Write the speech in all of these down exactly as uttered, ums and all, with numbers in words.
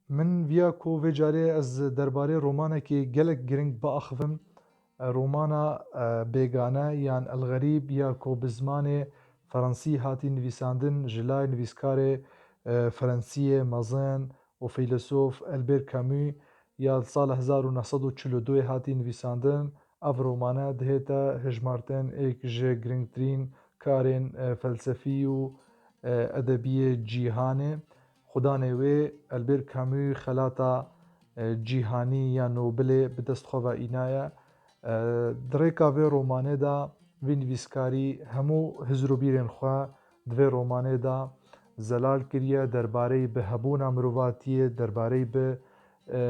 Min viya ku vê carê ez derbarê romanekê gelek giring biaxivim, romana, e, Bêgane yan El Xerîb ya ku bi zimanê Fransî hatî nivîsandin ji lay nivîskarê, e, Fransiyê mezin û feylesof Albert Camus ya li sala hezar û neh sed û çil û duyê hatî nivîsandin. Ev romane dihête hejmartin êk ji giringtirîn karên, e, felsefî û, e, edebiyê cîhanê. Xudanê wê Albert Camus xelata, e, cîhanî ya Nobilê bi dest xwe ve înaye. E, di rêka vê romanê de vî nivîskarî hemû hizr û bîrên xwe di vê romanê de zelal kiriye, derbareyî bi hebûna mirovatiyê, derbareyî bi, e,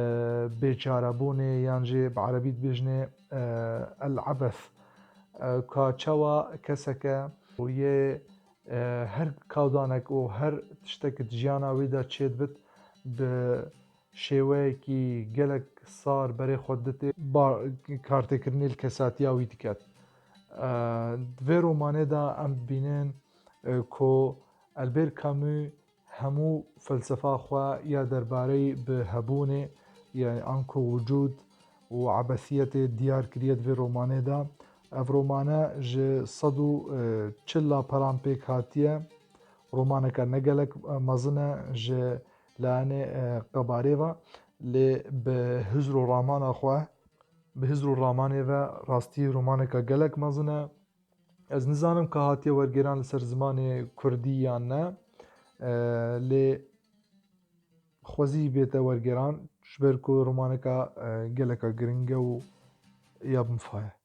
bêçarebûnê yan jî bi erebî dibêjinê, e, el-ebeth. E, ka çawa keseke û yê, e, her kawdanek û her tiştek di jiyana wî de çêdibit bi şêweyekî gelek sar berê xwe ditê, ba-, kartêkirinê li kesatiya wî diket. E, di vê romanê de em dibînin, e, ku Albert Camus hemû felsefa xwe ya derbareyî bi hebûnê, yanî anku wicûd û ebesiyetê diyar kiriye di vê romanê de. Ev romane ji sed û çil laperan pêk hatiye. Romaneke ne gelek, e, mezin e ji layenê, e, qebarê ve, lê bi hizr û ramana xwe, bi hizr û ramanê ve rastî romaneke gelek mezin e. Ez nizanim ka hatiye wergêran li ser zimanê kurdî yan ne, e, lê xwezî bête wergêran, ji ber ku romaneka, e, geleka giring e û ya binfa ye.